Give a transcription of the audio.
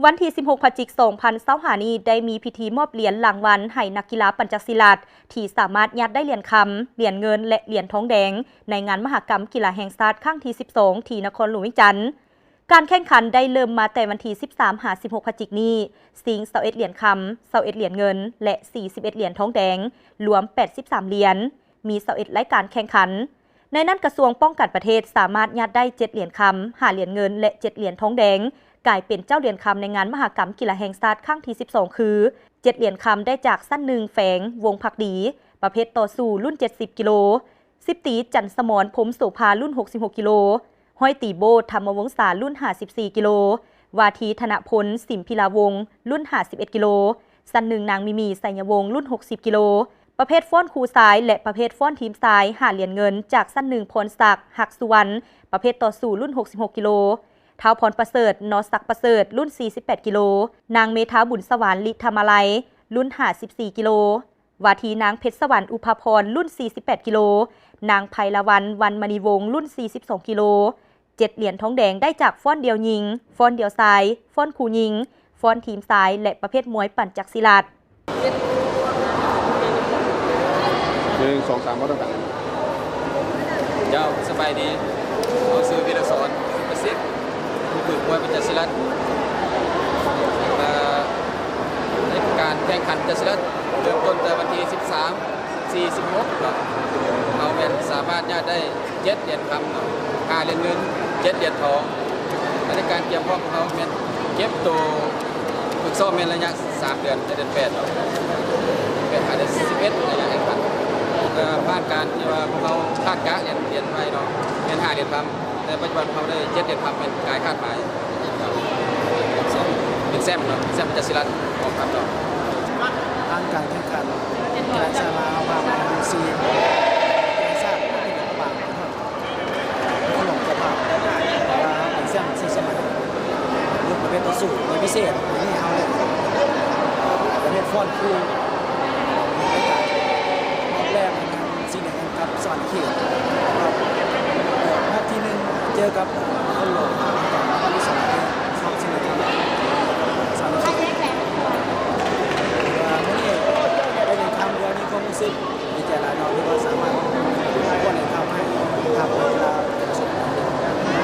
ວັນທີສິບຫົກ ພະຈິກ ສອງພັນຊາວຫ້ານີ້ ໄດ້ມີພິທີມອບຫຼຽນລາງວັນໃຫ້ນັກກິລາປັນຈັກສິລາດ ທີ່ສາມາດຍາດໄດ້ຫຼຽນຄຳ, ຫຼຽນເງິນ ແລະ ຫຼຽນທອງແດງ ໃນງານມະຫະກຳກິລາແຫ່ງຊາດຄັ້ງທີສິບສອງ ທີ່ນະຄອນຫຼວງວຽງຈັນ. ການແຂ່ງຂັນໄດ້ເລີ່ມມາແຕ່ວັນທີສິບສາມ ຫາ ສິບຫົກ ພະຈິກນີ້, ຊິງ ຊາວເອັດ ຫຼຽນຄຳ, ຊາວເອັດ ຫຼຽນເງິນ ແລະ ສີ່ສິບເອັດ ຫຼຽນທອງແດງ, ລວມ ແປດສິບສາມ ຫຼຽນ. ມີ ຊາວເອັດ ລາຍການແຂ່ງຂັນ. ໃນນັ້ນກະຊວງປ້ອງກັນປະເທດສາມາດຍາດໄດ້ ເຈັດ ຫຼຽນຄຳ, ຫ້າ ຫຼຽນເງິນ ແລະ ເຈັດ ຫຼຽນທອງແດງ, ກາຍເປັນເຈົ້າຫຼຽນຄຳໃນງານມະຫະກຳກິລາແຫ່ງຊາດຄັ້ງທີສິບສອງ ຄື ເຈັດ ຫຼຽນຄຳໄດ້ຈາກຊັ້ນໜຶ່ງ ແຝງ ວົງພັກດີ ປະເພດຕໍ່ສູ້ ລຸ້ນ ເຈັດສິບ ກິໂລ, ສິບ ຕີ ຈັນສະໝອນ ພົມໂສພາ ລຸ້ນ ຫົກສິບຫົກ ກິໂລ, ຮ້ອຍຕີ ໂບ້ ທຳມະວົງສາ ລຸ້ນ ຫ້າສິບສີ່ ກິໂລ, ວາທີ ທະນະພົນ ສິມພິລາວົງ ລຸ້ນ ຫ້າສິບເອັດ ກິໂລ, ຊັ້ນໜຶ່ງ ນາງ ມີມີ ໄຊຍະວົງ ລຸ້ນ ຫົກສິບ ກິໂລ, ປະເພດຟ້ອນຄູ່ຊາຍ ແລະ ປະເພດຟ້ອນທີມຊາຍ ຫ້າ ຫຼຽນເງິນ ຈາກຊັ້ນໜຶ່ງ ພອນສັກ ຮັກສຸວັນ ປະເພດຕໍ່ສູ້ ລຸ້ນ ຫົກສິບຫົກ ກິໂລ, ທ້າວ ພອນປະເສີດ ນ ສັກປະເສີດ ລຸ້ນ ສີ່ສິບແປດ ກິໂລ, ນາງ ເມທາບຸນສະຫວັນ ລິທຳມາໄລ ລຸ້ນ ຫ້າສິບສີ່ ກິໂລ, ວາທີ ນາງ ເພັດສະຫວັນ ອຸພາພອນ ລຸ້ນ ສີ່ສິບແປດ ກິໂລ, ນາງ ໄພລາວັນ ວັນມະນີວົງ ລຸ້ນ ສີ່ສິບສອງ ກິໂລ, ເຈັດ ຫຼຽນທອງແດງໄດ້ຈາກຟ້ອນດ່ຽວຍິງ, ຟ້ອນດ່ຽວຊາຍ, ຟ້ອນຄູ່ຍິງ, ຟ້ອນທີມຊາຍ ແລະ ປະເພດມວຍປັນຈັກສິລາດ. ໜຶ່ງ ສອງ ສາມ ບໍ່ຕ້ອງການ. ເຈົ້າ ສະບາຍດີ. ເຮົາຊື່ ວິລະສອນ ປະສິດ ຝຶກມວຍປັນຈັກສິລາດ. ເອີ ໃນການແຂ່ງຂັນຈັກສິລາດ ເລີ່ມຕົ້ນແຕ່ວັນທີສິບສາມ ສິບສີ່ ສິບຫົກເນາະ ເຮົາແມ່ນສາມາດຍາດໄດ້ເຈັດຫຼຽນຄຳເນາະ ຫ້າຫຼຽນເງິນ ເຈັດຫຼຽນທອງ. ແລະ ໃນການກຽມພ້ອມຂອງເຮົາແມ່ນເກັບໂຕຝຶກຊ້ອມແມ່ນໄລຍະສາມເດືອນ ແຕ່ເດືອນແປດເນາະ ແປດ ຫາເດືອນສິບເອັດ ໄລຍະແຂ່ງຂັນ. ເອີ ຜ່ານການທີ່ວ່າພວກເຮົາຄາດກະຫຼຽນ ຫຼຽນໄວ້ເນາະ ແມ່ນຫ້າຫຼຽນຄຳ ແຕ່ປັດຈຸບັນເຮົາໄດ້ເຈັດຫຼຽນຄຳ ແມ່ນກາຍຄາດໝາຍ ເປັນແຊ້ມເນາະ ແຊ້ມຈັກສິລາດທອງຄຳເນາະ. ຜ່ານການແຂ່ງຂັນ ກິລາຊາດລາວ ຜ່ານມາທັງສີ່ ກິລາຊາດ ເປັນແຊ້ມສີ່ສະໄໝ ລຸ້ນປະເພດຕໍ່ສູ້ ໂດຍພິເສດ ປີນີ້ເຮົາເລີຍ ປະເພດຟ້ອນຄູ່ ຮອບແລກ ຊິງແດງກັບສະຫວັນເຂດ ຮອບທີໜຶ່ງ ເຈີກັບນະຄອນຫຼວງ